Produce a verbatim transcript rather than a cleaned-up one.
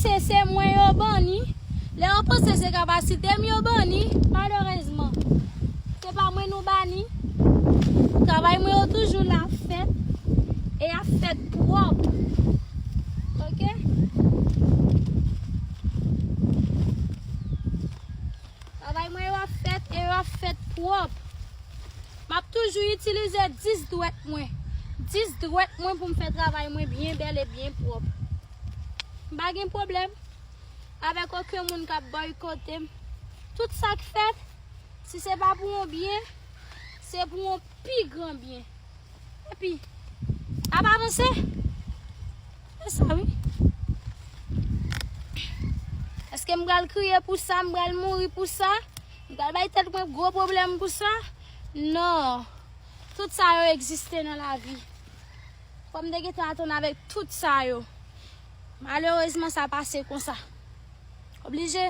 Se, se mwen yo bani. Lè yo panse se kapasite m yo bani, malerezman, se pa mwen nou bani. Travay mwen yo toujou la ap fèt. E y ap fèt pwòp. Oke? Travay mwen yo ap fèt e yo ap fèt pwòp. M ap toujou itilize dis dwèt mwen. Dis dwèt mwen pou m fè travay mwen byen bèl e byen pwòp. M pa gen pwoblèm avèk okenn moun k ap bòykote m. Tout sa k fèt, si se pa pou yon byen, se pou yon pi gran byen. Epi, ap avanse. Se sa, wi. Èske m pral kriye pou sa, m pral mouri pou sa? M pral bay tèt mwen gwo pwoblèm pou sa? Non. Tout sa yo egziste nan lavi. Fò m te gentan atann avèk tout sa yo. Malerezman, sa pase konsa. Oblije.